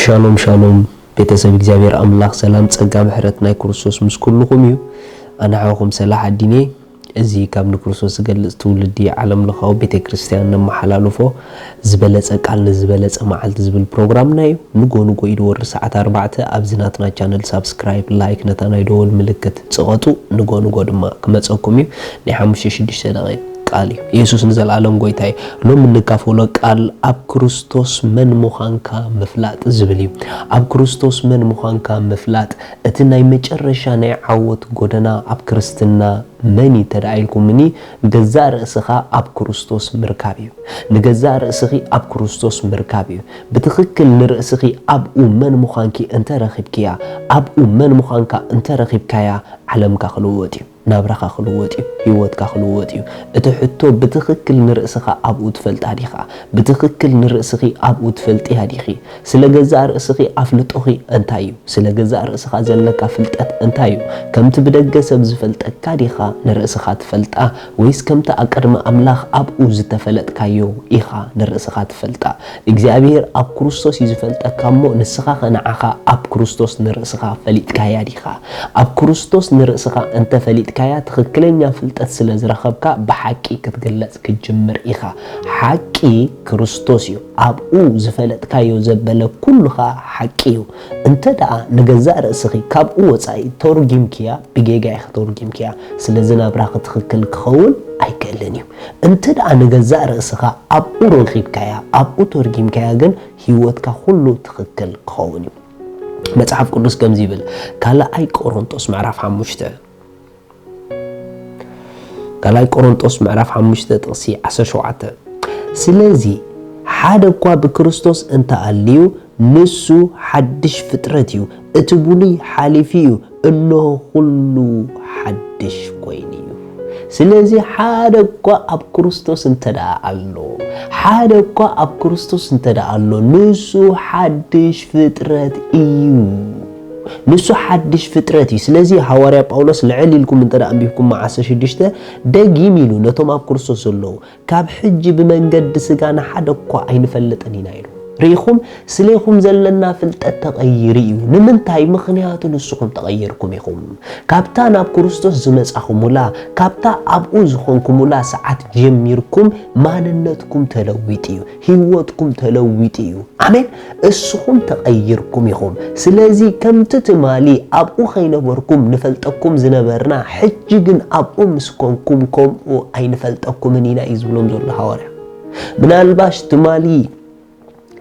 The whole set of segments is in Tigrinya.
ሻሎም ሻሎም ቤተሰብ እግዚኣብሔር ኣምላኽ ሰላም ጸጋ ምሕረት ናይ ክርስቶስ ምስ ኩልኹም እዩ። ኣነ ሓውኹም ሰላሕ ኣዲኔ። እዚ ካብ ንክርስቶስ ዝገልጽ ትውልዲ ዓለም ለኻዊ ቤተ ክርስቲያን ነመሓላልፎ ዝበለጸ ቃል ንዝበለጸ መዓልቲ ዝብል ፕሮግራምና እዩ። ንጎ ንጎ ኢሉ ወሪ ሰዓት ኣርባዕተ ኣብዚ ናትና ቻነል ሳብስክራይብ፣ ላይክ፣ ነታ ናይ ደወል ምልክት ጽቐጡ። ንጎ ንጎ ድማ ክመጸኩም እዩ። ናይ ሓሙሽተ ሽዱሽተ ደቂቕ ቃል እዩ። ኢየሱስ ንዘለኣለም ጎይታ እዩ። ሎም እንካፈሎ ቃል ኣብ ክርስቶስ መን ምዃንካ ምፍላጥ ዝብል እዩ። ኣብ ክርስቶስ መን ምዃንካ ምፍላጥ እቲ ናይ መጨረሻ ናይ ዓወት ጎደና ኣብ ክርስትና መን እዩ እንተ ደኣ ኢልኩምኒ፣ ገዛእ ርእስኻ ኣብ ክርስቶስ ምርካብ እዩ። ንገዛእ ርእስኺ ኣብ ክርስቶስ ምርካብ እዩ። ብትኽክል ንርእስኺ ኣብኡ መን ምዃንኪ እንተ ረኺብክያ፣ ኣብኡ መን ምዃንካ እንተ ረኺብካያ፣ ዓለምካ ክልወጥ እዩ። ናብራኻ ክልወጥ እዩ። ህይወትካ ክልወጥ እዩ። እቲ ሕቶ ብትኽክል ንርእስኻ ኣብኡ ትፈልጣ ዲኻ? ብትኽክል ንርእስኺ ኣብኡ ትፈልጥያ ዲኺ? ስለ ገዛእ ርእስኺ ኣፍልጦኺ እንታይ እዩ? ስለ ገዛእ ርእስኻ ዘለካ ፍልጠት እንታይ እዩ? ከምቲ ብደገ ሰብ ዝፈልጠካ ዲኻ ንርእስኻ ትፈልጣ? ወይስ ከምቲ ኣብ ቅድሚ ኣምላኽ ኣብኡ ዝተፈለጥካዮ ኢኻ ንርእስኻ ትፈልጣ? እግዚኣብሔር ኣብ ክርስቶስ እዩ ዝፈልጠካ እሞ ንስኻ ኸ ንዓኻ ኣብ ክርስቶስ ንርእስኻ ፈሊጥካያ ዲኻ? ኣብ ክርስቶስ ንርእስኻ እንተ ፈሊጥካያ ትኽክለኛ ፍልጠት ስለ ዝረኸብካ ብሓቂ ክትግለጽ ክትጅምር ኢኻ። ሓቂ ክርስቶስ እዩ። ኣብኡ ዝፈለጥካዮ ዘበለ ኩሉ ኸኣ ሓቂ እዩ። እንተ ደኣ ንገዛእ ርእስኺ ካብኡ ወጻኢ ተርጒምክያ፣ ብጌጋ ኢኺ ተርጒምክያ። ስለዚ ናብራኺ ትኽክል ክኸውን ኣይክእልን እዩ። እንተ ደኣ ንገዛእ ርእስኻ ኣብኡ ረኺብካያ፣ ኣብኡ ተርጒምካያ ግን ህይወትካ ኩሉ ትኽክል ክኸውን እዩ። መጽሓፍ ቅዱስ ከምዚ ይብል፣ ካልኣይ ቆሮንጦስ ምዕራፍ ሓሙሽተ፣ ካልኣይ ቆሮንጦስ ምዕራፍ ሓሙሽተ ጥቕሲ ዓሰርተ ሸውዓተ፣ ስለዚ ሓደ እኳ ብክርስቶስ እንተኣልዩ ንሱ ሓድሽ ፍጥረት እዩ፣ እቲ ብሉይ ሓሊፉ እዩ፣ እንሆ ኩሉ ሓድሽ ኮይኑ እዩ። ስለዚ ሓደ እኳ ኣብ ክርስቶስ እንተ ደኣ ኣሎ፣ ሓደ እኳ ኣብ ክርስቶስ እንተ ደኣ ኣሎ፣ ንሱ ሓድሽ ፍጥረት እዩ። ንሱ ሓድሽ ፍጥረት እዩ። ስለዚ ሃዋርያ ጳውሎስ ልዕል ኢልኩም እንተ ደኣ ኣንቢብኩም ዓሰርተ ሽዱሽተ ደጊም ኢሉ ነቶም ኣብ ክርስቶስ ዘለዉ፣ ካብ ሕጂ ብመንገዲ ስጋ ንሓደ እኳ ኣይንፈልጥን ኢና ኢሉ። ርኢኹም፣ ስሌኹም ዘለና ፍልጠት ተቐይሩ እዩ። ንምንታይ? ምኽንያቱ ንስኹም ተቐይርኩም ኢኹም። ካብታ ናብ ክርስቶስ ዝመጻኹሙላ፣ ካብታ ኣብኡ ዝኾንኩሙላ ሰዓት ጀሚርኩም ማንነትኩም ተለዊጡ እዩ። ህይወትኩም ተለዊጡ እዩ። ኣሜን። እስኹም ተቐይርኩም ኢኹም። ስለዚ ከምቲ ትማሊ ኣብኡ ከይነበርኩም ንፈልጠኩም ዝነበርና፣ ሕጂ ግን ኣብኡ ምስ ኮንኩም ከምኡ ኣይንፈልጠኩምን ኢና እዩ ዝብሎም ዘሎ ሃዋርያ። ምናልባሽ ትማሊ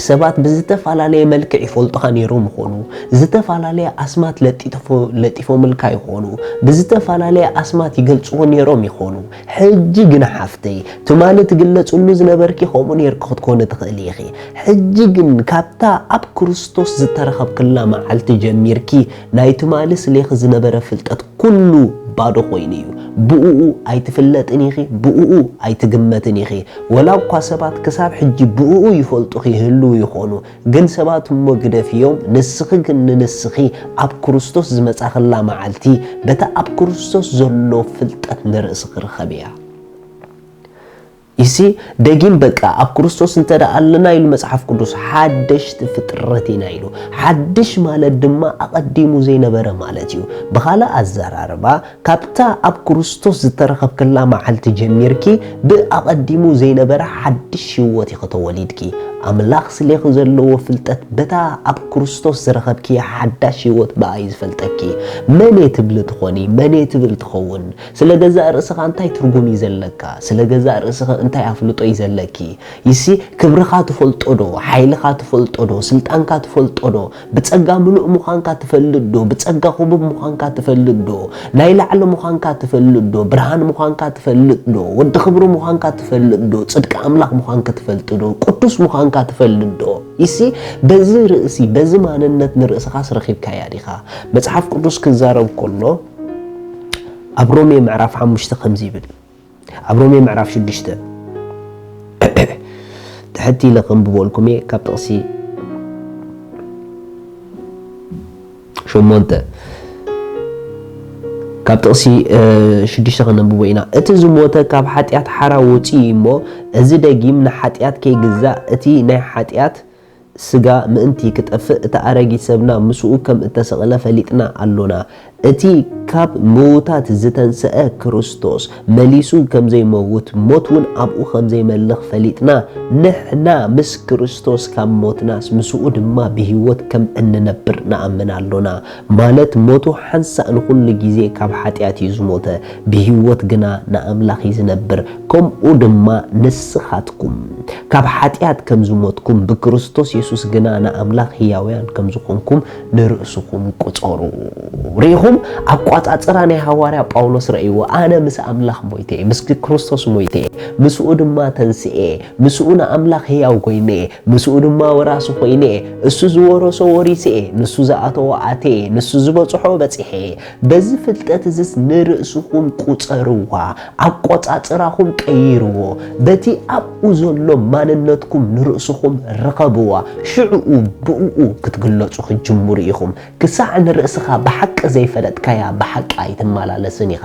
ሰባት ብዝተፈላለየ መልክዕ ይፈልጡኻ ነይሮም ይኾኑ፣ ዝተፈላለየ ኣስማት ለጢፎ-፣ ለጢፎምልካ ይኾኑ፣ ብዝተፈላለየ ኣስማት ይገልጽዎ ነይሮም ይኾኑ። ሕጂ ግን ሓፍተይ፣ ትማሊ ትግለጽሉ ዝነበርኪ ከምኡ ነይርኪ ክትኮኒ ትኽእሊ ኢኺ። ሕጂ ግን ካብታ ኣብ ክርስቶስ ዝተረኸብክላ መዓልቲ ጀሚርኪ ናይ ትማሊ ስሌኺ ዝነበረ ፍልጠት ኩሉ ባዶ ኮይኑ እዩ። ብእኡ ኣይትፍለጥን ኢኺ፣ ብእኡ ኣይትግመትን ኢኺ። ወላ እኳ ሰባት ክሳብ ሕጂ ብእኡ ይፈልጡኺ ይህልዉ ይኾኑ፣ ግን ሰባት እሞ ግደፍዮም፣ ንስኺ ግን ንንስኺ ኣብ ክርስቶስ ዝመጻኽላ መዓልቲ በታ ኣብ ክርስቶስ ዘሎ ፍልጠት ንርእስኺ ርኸብያ። ይሲ ደጊም በቃ ኣብ ክርስቶስ እንተ ደኣ ኣለና ኢሉ መጽሓፍ ቅዱስ ሓደሽቲ ፍጥረት ኢና ኢሉ። ሓድሽ ማለት ድማ ኣቐዲሙ ዘይነበረ ማለት እዩ። ብኻልእ ኣዘራርባ ካብታ ኣብ ክርስቶስ ዝተረኸብክላ መዓልቲ ጀሚርኪ ብኣቐዲሙ ዘይነበረ ሓድሽ ህይወት ኢኺ ተወሊድኪ። ኣምላኽ ስሌኺ ዘለዎ ፍልጠት በታ ኣብ ክርስቶስ ዝረኸብክያ ሓዳሽ ህይወት ብኣ እዩ ዝፈልጠኪ። መን እየ ትብሊ ትኾኒ? መን እየ ትብል ትኸውን? ስለ ገዛእ ርእስኻ እንታይ ትርጉም እዩ ዘለካ? ስለ ገዛእ ርእስኻ እንታይ ኣፍልጦ እዩ ዘለኪ? ይሲ ክብርኻ ትፈልጦ ዶ? ሓይልኻ ትፈልጦ ዶ? ስልጣንካ ትፈልጦ ዶ? ብጸጋ ምሉእ ምዃንካ ትፈልጥ ዶ? ብጸጋ ክቡብ ምዃንካ ትፈልጥ ዶ? ናይ ላዕሊ ምዃንካ ትፈልጥ ዶ? ብርሃን ምዃንካ ትፈልጥ ዶ? ወዲ ክብሪ ምዃንካ ትፈልጥ ዶ? ጽድቂ ኣምላኽ ምዃንካ ትፈልጥ ዶ? ቅዱስ ምዃንካ ትፈልጥ ዶ? ይሲ በዚ ርእሲ፣ በዚ ማንነት ንርእስኻስ ረኺብካያ ዲኻ? መጽሓፍ ቅዱስ ክዛረብ ከሎ ኣብ ሮሜ ምዕራፍ ሓሙሽተ ከምዚ ይብል። ኣብ ሮሜ ምዕራፍ ሽዱሽተ ትሕት ኢለ ከንብበልኩም እየ፣ ካብ ጥቕሲ ሸሞንተ፣ ካብ ጥቕሲ፣ እ፣ ሽዱሽተ ከነንብቦ ኢና። "እቲ ዝሞተ ካብ ሓጢኣት ሓራ ወጺኡ እዩ እሞ፣ እዚ ደጊም ንሓጢኣት ከይግዛእ፣ እቲ ናይ ሓጢኣት ስጋ ምእንቲ ክጠፍእ፣ እቲ ኣረጊት ሰብና ምስኡ ከም እተሰቕለ ፈሊጥና ኣሎና። እቲ ካብ ምዉታት ዝተንስአ ክርስቶስ መሊሱ ከም ዘይመውት፣ ሞት እውን ኣብኡ ከም ዘይመልኽ ፈሊጥና፣ ንሕና ምስ ክርስቶስ ካብ ሞትናስ፣ ምስኡ ድማ ብህይወት ከም እንነብር ንኣምን ኣሎና። ማለት ሞቱ ሓንሳእ ንኹሉ ግዜ ካብ ሓጢኣት እዩ ዝሞተ፣ ብህይወት ግና ንኣምላኽ እዩ ዝነብር። ከምኡ ድማ ንስኻትኩም ካብ ሓጢኣት ከም ዝሞትኩም ብክርስቶስ የሱስ ግና ንኣምላኽ ህያውያን ከም ዝኾንኩም ንርእስኹም ቁጸሩ። ርኢኹም? ኣቋጻጽራ ናይ ሃዋርያ ጳውሎስ ረእይዎ። ኣነ ምስ ኣምላኽ ሞይተ እየ፣ ምስ ክርስቶስ ሞይተ እየ፣ ምስኡ ድማ ተንስኤ፣ ምስኡ ንኣምላኽ ህያው ኮይነ እየ፣ ምስኡ ድማ ወራሲ ኮይነ እየ። እሱ ዝወረሶ ወሪሰ እየ፣ ንሱ ዝኣተዎ ኣትየ እየ፣ ንሱ ዝበጽሖ በጺሐ እየ። በዚ ፍልጠት እዝስ ንርእስኹም ቁጸርዋ፣ ኣቆጻጽራኹም ቀይርዎ። በቲ ኣብኡ ዘሎ ማንነትኩም ንርእስኹም ርኸብዋ። ሽዕኡ ብእኡ ክትግለጹ ክትጅምሩ ኢኹም። ክሳዕ ንርእስኻ ብሓቂ ዘይፈለጥካያ ብሓቂ ኣይትመላለስን ኢኻ።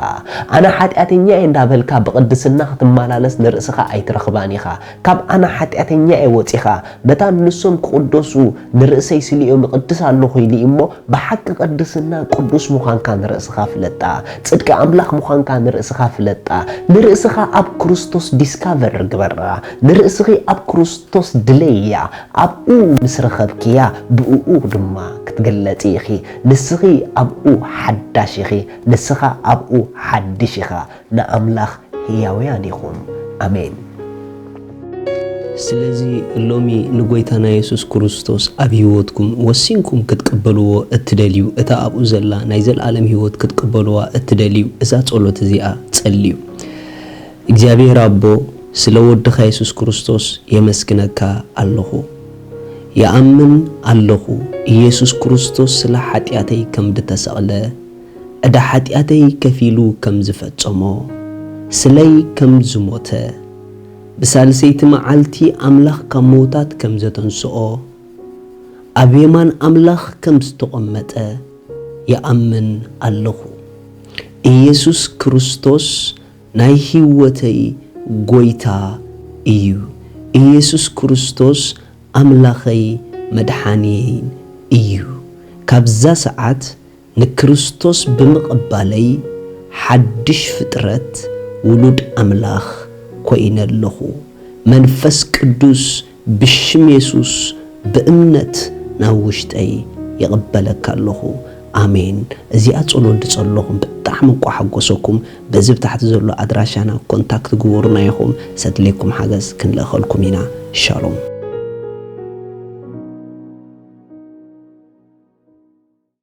ኣነ ሓጢኣተኛ እየ እንዳበልካ ብቕድስና ክትመላለስ ንርእስኻ ኣይትረኽባን ኢኻ። ካብ ኣነ ሓጢኣተኛ እየ ወጺኻ፣ መታን ንሶም ክቕደሱ ንርእሰይ ስሊኦም እቕድስ ኣለኹ ኢሉ እዩ እሞ፣ ብሓቂ ቅድስና ቅዱስ ምዃንካ ንርእስኻ ፍለጣ። ጽድቂ ኣምላኽ ምዃንካ ንርእስኻ ፍለጣ። ንርእስኻ ኣብ ክርስቶስ ዲስካቨር ግበራ። ንርእስኺ ኣብ ክርስቶስ ድለይያ። ኣብኡ ምስ ረኸብክያ፣ ብእኡ ድማ ክትግለጺ ኢኺ። ንስኺ ኣብኡ ሓዳሽ ኢኺ። ንስኻ ኣብኡ ሓድሽ ኢኻ። ንኣምላኽ ህያውያን ኢኹም። ኣሜን። ስለዚ ሎሚ ንጎይታና የሱስ ክርስቶስ ኣብ ህይወትኩም ወሲንኩም ክትቅበልዎ እትደልዩ፣ እታ ኣብኡ ዘላ ናይ ዘለኣለም ህይወት ክትቅበልዋ እትደልዩ፣ እዛ ጸሎት እዚኣ ጸልዩ። እግዚኣብሔር ኣቦ፣ ስለ ወድኻ የሱስ ክርስቶስ የመስግነካ ኣለኹ። ይኣምን ኣለኹ፣ ኢየሱስ ክርስቶስ ስለ ሓጢኣተይ ከም ድተሰቕለ፣ ዕዳ ሓጢኣተይ ከፊሉ ከም ዝፈጸሞ፣ ስለይ ከም ዝሞተ፣ ብሳልሰይቲ መዓልቲ ኣምላኽ ካብ ምዉታት ከም ዘተንስኦ፣ ኣብ የማን ኣምላኽ ከም ዝተቐመጠ ይኣምን ኣለኹ። ኢየሱስ ክርስቶስ ናይ ህይወተይ ጎይታ እዩ። ኢየሱስ ክርስቶስ ኣምላኸይ መድሓኒየይን እዩ። ካብዛ ሰዓት ንክርስቶስ ብምቕባለይ ሓድሽ ፍጥረት ውሉድ ኣምላኽ ኮይነ ኣለኹ። መንፈስ ቅዱስ ብሽም የሱስ ብእምነት ናብ ውሽጠይ ይቕበለካ ኣለኹ። ኣሜን። እዚኣ ጸሎት ድጸለኹም ብጣዕሚ እኳ ሓጎሰኩም። በዚ ብታሕቲ ዘሎ ኣድራሻና ኮንታክት ግበሩና ኢኹም። ሰድሌኩም ሓገዝ ክንልእኸልኩም ኢና። ሻሎም።